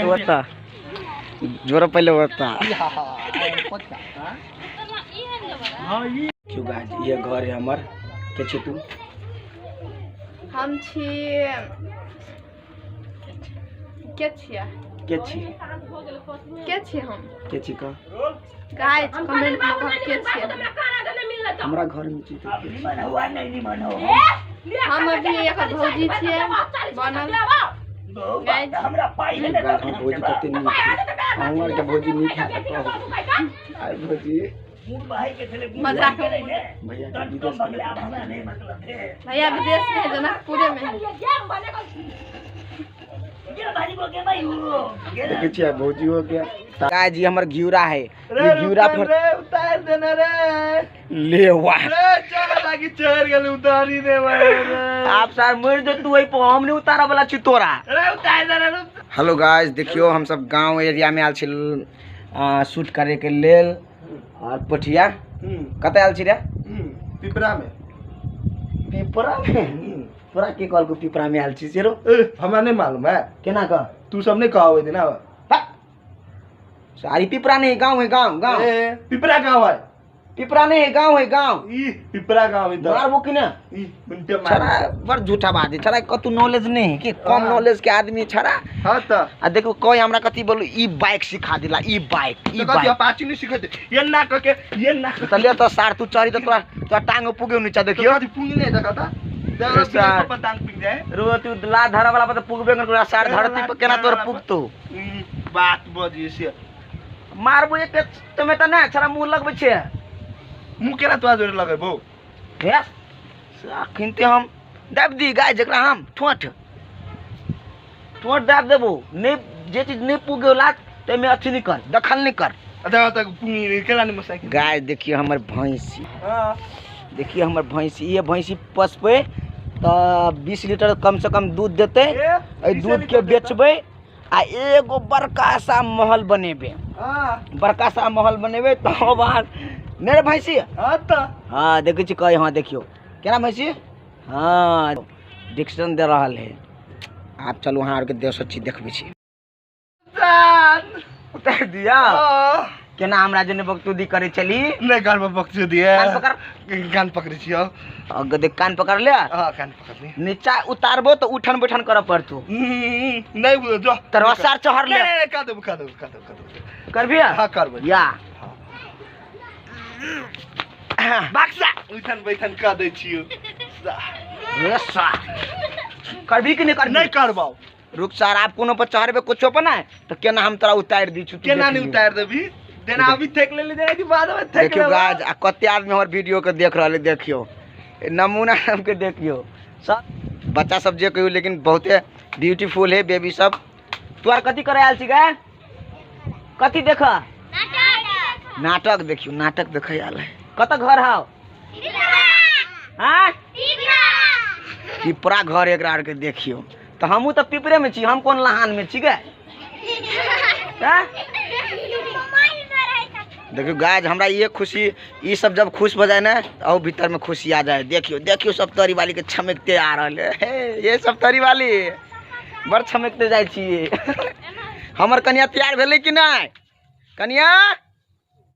होता जोर पहले होता। क्यों गाइस ये घर है हमर। के छी तू? हम छी के छिया? के छी? के छी हम? के छी का? गाइस कमेंट में कह के छी। हमरा घर में छी तो हम अभी एक भौजी छिए बनल। गाइस हमरा पाई नहीं भौजी कते नीक है। हमर के भौजी नीक है त कहू। आई भौजी मजाक भैया के विदेश में, भैया विदेश में है, जनकपुरे में है। देखे छियै भौजी हो गया। गाय जी हमर घिउरा है, ये घिउरा पर उतार देना रे। ले वाह रे चल लागी चढ़ गेल उतारी दे रे। आप सार मर जो तू वही पर, हम नहीं उतारा वाला छी तोरा। रे उतार देना रे। हेलो गाइस देखियो हम सब गांव एरिया में आयल छी शूट करे के लेल। और पठिया कतऽ आयल छी रे? पिपरा में। पिपरा में? तोरा के कहलको पिपरा में आयल छी सेरो? हमरा नहीं मालूम है। केना कह? तू सब नहीं कहा ओइ दिन। सारी पिपरा नहीं गांव है, गांव गांव। पिपरा गांव है। पिपरा नहीं है गांव है, गांव। ई पिपरा गांव है। मारबो कि ना? ई मुंटे मार। छड़ा बड़ झूठा बात है छड़ा, कतू नॉलेज नहीं है कि कम नॉलेज के आदमी छड़ा। हां त आ देखो कोई हमरा कथी बोलू ई बाइक सिखा दिला, ई बाइक ई तो बाइक अपाची नहीं सिखत ये ना कह के ये ना त ले त सार तू चढ़ी त तोरा तोरा टांग पुगे नीचा देखियो। कथी पुंगी नहीं देखता सार। पर टांग पुग जाए रो तू ला धरा वाला पर त पुगबे कर सार धरती पर केना तोरा पुगतो। बात बजी से मारबो एक टमेटा ना छड़ा मुंह लगबै छै। मुंह केना तोरा जोरे लगेबो? हे अखन ते हम दाबि दी गाय जकरा हम ठोंठ ठोंठ दाबि देबो। नहीं जे चीज नहीं पुगे लात तैमे अथी नहीं कर, दखल नहीं कर। अच्छा तक पुंगी केना नहीं मोटरसाइकिल। गाय देखियो हमर भैंसी। हां देखियो हमर भैंसी, ये भैंसी पोसबै त 20 लीटर कम से कम दूध देतै। एहि दूध के बेचबै आ एगो बड़का सा महल बनेबै। हां बड़का सा महल बनेबै तो बाद नहीं रे भैंसी। हां त हां देखै छी कहे। हां देखियो केना भैंसी। हां डिक्शन दे रहल है। आप चलू अहाँ आरके दोसर चीज देखबै छी। उतार दिया केना हमरा जने बकचोदी करे छली। नहीं कान पर बकचोदी है। कान पकड़, कान पकड़ै छियौ। अग देख कान पकड़ ले। हां कान पकड़ ले। नीचा उतारबो तो उठन बैठन करऽ पड़तो। नहीं बुझो जो तोरा सार चढ़ ले। नहीं का देबो का देबो का देबो का देबो करबी? हां करबै। या बक्सा उठन बैठन कर दै छियौ। रे सार करबी कि नहीं करबी? नहीं करबौ। रुक सार आप कोनो पर चढ़बे कुछो पर ना तो केना हम तोरा उतार दी छु। केना नहीं उतार देबी? देना अभी थेक ले ले देना बाद में थेक। देखियो गाइस आ कते आदमी हमर वीडियो के देख रहल है। देखियो नमूना हमके देखियो सब बच्चा सब जे कहियो लेकिन बहुते ब्यूटीफुल है बेबी सब। तू आर कथी करे आयल छी गे? कथी देख? नाटक देखियो, नाटक देखे आयल है। कत घर हाव? हां पिपरा घर एकरा आर के देखियो। तो हमहू तो पिपरे में छी, हम कोन लहान में छी गे? देखियो गाइस हमरा ये खुशी, ये सब जब खुश हो जाए ना और भीतर में खुशी आ जाए। देखियो देखियो सब तरी वाली के छमकते आ रहल है। ये सब तरी वाली बड़ छमकते जाए छियै। हमर कनिया तैयार भेलै कि नहीं? कनिया